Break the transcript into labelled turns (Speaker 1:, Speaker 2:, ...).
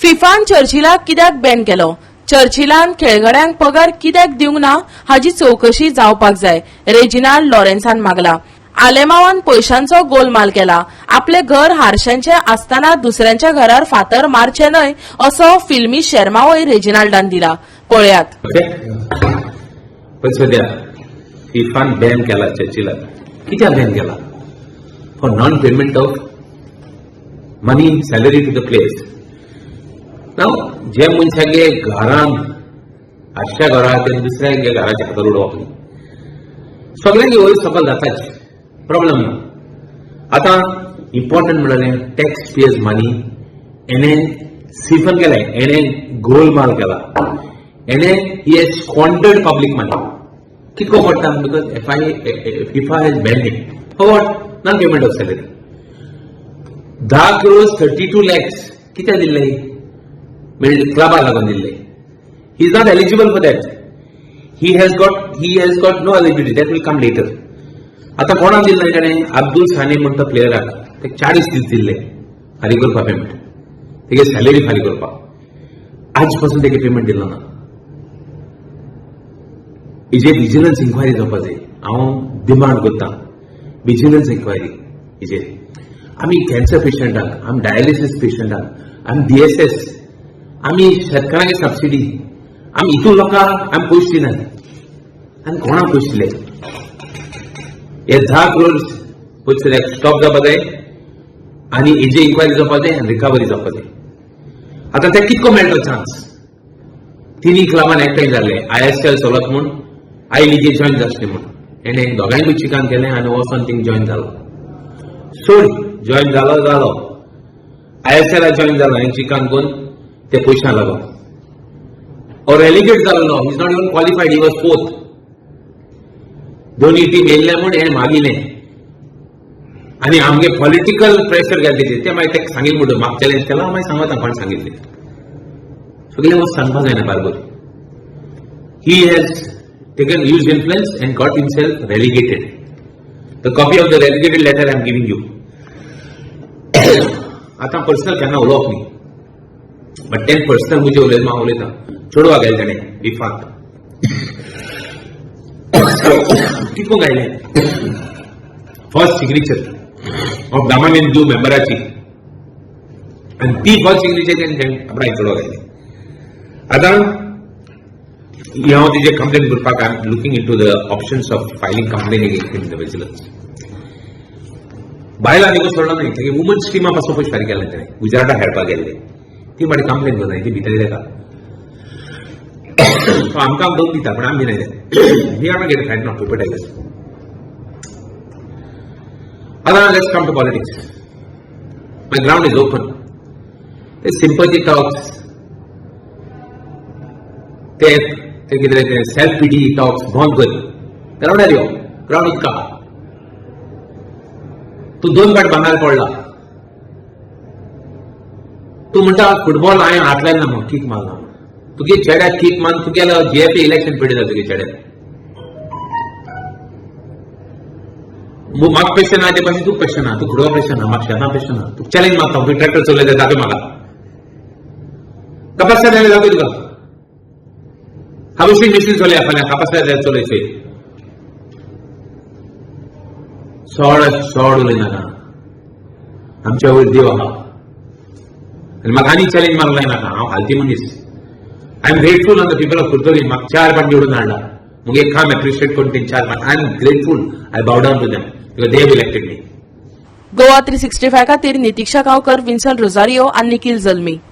Speaker 1: फिफान चर्चिलाक कित्याक बॅन केलो? चर्चिलान खेळगड्यांक पगार कित्याक दिवंक ना हाची चवकशी जावपाक जाय, रेजिनाल्ड लॉरेन्सान मागला. आलेमावान पयशांचो गोलमाल केला. आपले घर हारशांचे आसतना दुसऱ्यांच्या घरार फातर मारचे न्हय असो फिल्मी शेरमावय रेजिनाल्डान दिला. पळयात.
Speaker 2: ओके, पण सध्या फिफान बॅन केला चर्चिलाक. कित्याक बॅन केला? For non payment of money, salary to the players. Now जे मनशागे घरान हारश्या घरा, ते दुसऱ्या घराच्या हातार उडोवप न्ही. सगळ्यांनी वयर सकल जाताच, प्रॉब्लम ना. आतां इम्पॉर्टंट म्हणल्यार टॅक्स पेयर्स मनी एणे सिफन केलें, एणे गोलमाल केला, एणे he has squandered public money. कितको पडटा? Because FIFA has banned him for what? Non payment of salary. 10 crores 32 lakhs कित्याक दिल्ले? मेळ्ळे क्लबा लागून दिल्ले. He is not eligible for that. He has got no eligibility. That will come later. आता कोणाक दिल्ले ताणें? अब्दुल सानी म्हणटा प्लेयराक ते 40 दीस दिल्ले फारीक करपा पेमेंट, तेगे सॅलरी फारीक करपाक. आज पासून तेगे पेमेंट दिलो ना. हेजेर विजिलन्स इन्क्वायरी जावपा जाय. हांव डिमांड करता विजिलन्स इन्क्वायरी हेजेर. आमी कॅन्सर पेशंटाक, आमी डायलिसीस पेशंटाक, आमी डीएसएस, आमी शेतकारांक सबसिडी, आमी हितून लोकांक आमी पयशे दिनात. आनी कोणाक पयशे दिले? हे 10 करोड पयशे स्टॉप जावपा जाय आनी हेजी इन्क्वायरी जावपा जाय आनी रिकवरी जावपा जाय. आतां ते कितको मेळटलो चान्स? तिनी क्लबान एकठांय जाल्ले, आयएसएल चलत म्हूण, आय लिगे जॉयन जासले म्हूण. हेणे दोगांयकूय चिकान केलें आनी वचोन थिंग जॉयन जालो. सोड, जॉयन जालो जालो, आयएसएल जॉयन जालो हें चिकान करून ते पयशां लागून और रेलिगेट जाल्लो. Is not even qualified, he was fourth. दोन्ही टीम येयल्ले म्हूण हें मागिलें आनी आमगे पॉलिटिकल प्रेशर घातले. ते मागीर ते सांगिल्लें म्हणटा म्हाका चॅलेंज केला. हांव मागीर सांगता कोण सांगिल्लें. सगळें वस्त सांगपाक जायना barber. He has taken, used influence and got himself relegated. The copy of the relegated letter I am giving you. आतां पर्सनल केन्ना उलोवप न्ही, बट तें पर्सनल मुजे उलयता, हांव उलयता. चेडवा गेले ताणें फिफाक कितको गायलें? First signature of Daman and दीव मेंबराची आनी ती फर्स्ट सिग्नेचर तेणें आपणाक चेडवा गायलें. आतां हांव तेजे कंप्लेन करपाक, I am looking into the options of filing complain against in the vigilance. बायलां निको सोडलो न्ही. तेगे वुमन्स टिमा पासून पयशे फारीक केले ताणें. गुजराताक खेळपाक गेल्ले, ती म्हाका कंप्लेन करना, ती भितर येता. तो आमकां दोन दिता, पण आमी दिनाय. We are not get fight, not paper tigers. आतां let's come to politics. My ground is open. ते सिंपथी टॉक्स, ते ते कितें ते सेल्फ पिटी टॉक्स बंद कर. ग्रावंडार यो, ग्रावंड उदका. तूं दोन फाट बांदार पडला. तूं म्हणटा फुटबॉल हांवें हात लायना म्हूण, कीक मारना. तुगे चेड्याक कीक मारून तुगेलो जीएफए इलेक्शन पेटयता तुगे चेड्याक. म्हाका पेशन ना ते भाशेन तुका पेशन ना. तूं फुटबॉल पेशन ना, म्हाका शेतां पेशन ना. तुका चॅलेंज मारता, तूं ट्रॅक्टर चलयता, दाखय म्हाका कपास जाल्यार दाखय तुका. हार्वेस्टिंग मशीन चलया फाल्यां, कापास जाल्यार चलयचे. सोड सोड उलयनाका. आमच्या वयर देव आहा आनी म्हाका आनी चॅलेंज मारूंक लायनाका. हांव हालती मनीस. I am grateful on the people of Curtorim. म्हाका चार पाट निवडून हाडला. मुगे काम एप्रिशिएट करून तेंचे चार पाट, I am grateful. I bow down to them because they have elected me.
Speaker 1: Goa 365 खातीर नितिक्षा गांवकर, विन्सन रोजारियो आनी निखिल जल्मी.